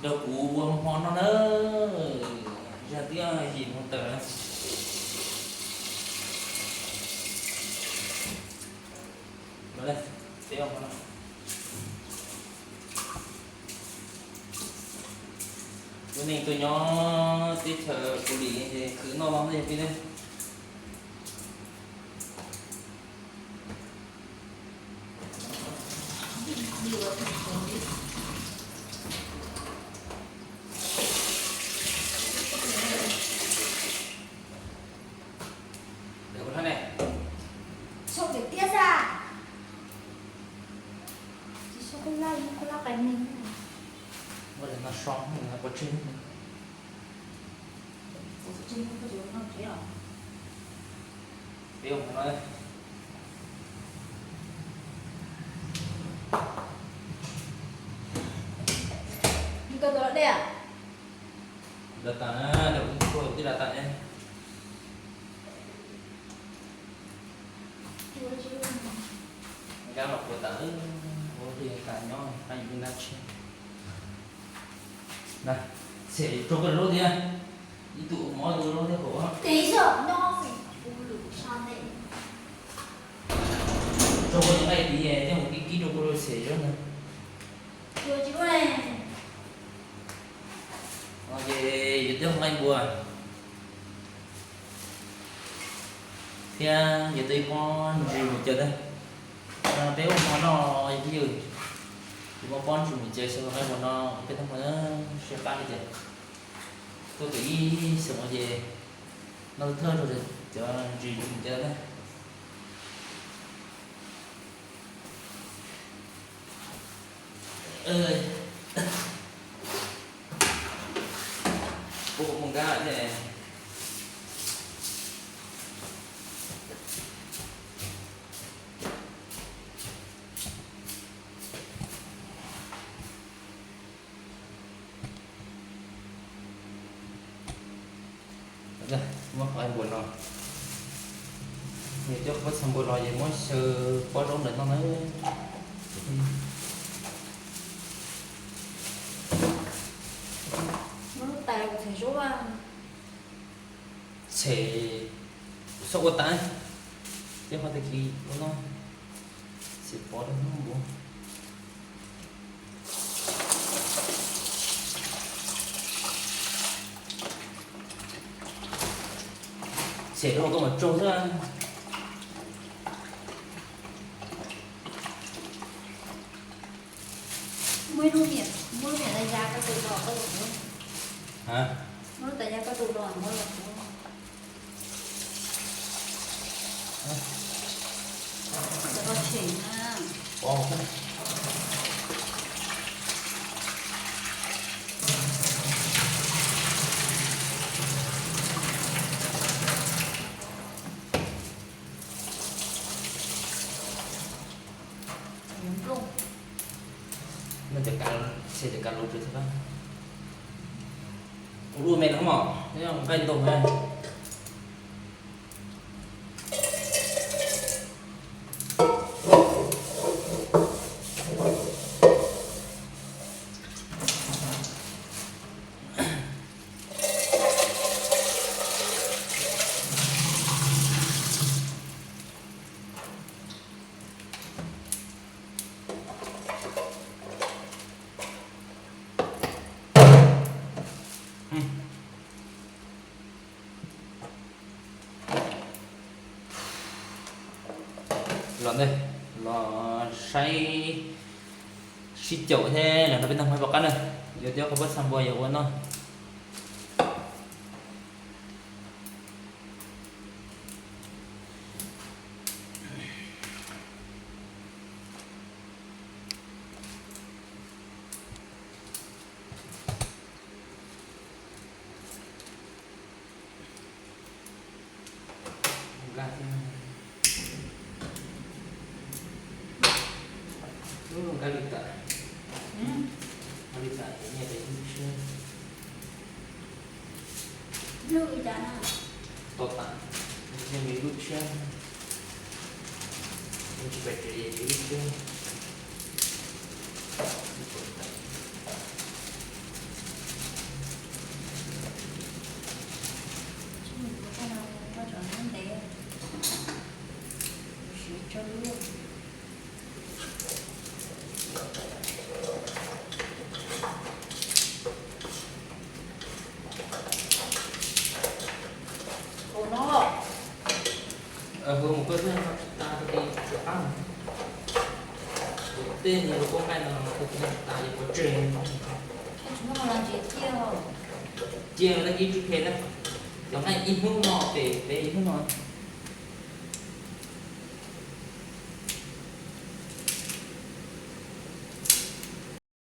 Nrog kuv ua hmo no na, zaj twb yim mus tawm na. Peb ua hmo no. Lub neej tuaj nyob teb chaws Kuv Lim ces khwv noj no yog pib ne. Dav tas, dav tas ne. Nkab los puas tas, ua li tas nyob haj yus ntab tsheb. Txhem tso koj lub thiab, ib tug mov tus lub thiab kom. Tso koj nqaij tid, coj mus kib kib rau koj lub txhem zoo na. Ces yuav coj nqaij npua thiab yuav tau ib pob ntsis mus caw thiab. Peb ua hmo noj phooj ywg, yuav muab pob ntsis mus caw xyaw nqaij npua no, peb tau hmo siab qab li cas. Tuaj tau ib xyoos ces noj thawj rau cov ntsis mus caw na. Ua mus nkab thiab. Muab qhov npua no, nws coj pob txha npua no ces muab xyaw pob zaub ntawm no na. Txhem xyaw ua tas, coj qhov tag kis ua no, txhem pov rau hnub npua. Txhem rau koj mam tsaug xwb. Muab lub niam, muab lub niam tais ya koj tus los koj los kuv. Muab lub tais ya koj tus los muab los kuv. Cov los tshem na. Noj cov kav, xyaw cov kav lus rau thiab. Ua lub me no mog, nqaij ntoo na. Los ntej, los saib sib caum thiab los nrog peb tau hmov pom qab na. Yuav coj qhov pob txha npua yuav ua noj. Nkag thiab. Nkag li tas, nkag li tas ces nyiaj tas ib lub tsheb. Tau tas, nyiaj me ib lub tsheb, tsis pais tsev ib lub tsheb. Hu mus koj thiaj tsis tas tag kis rov qab. Tej niag lus koj nqaij no tag kis tas ces pov tseg. Cia tag kis tsis phem na, cov nqaij ib hnub no pem peb ib hnub no.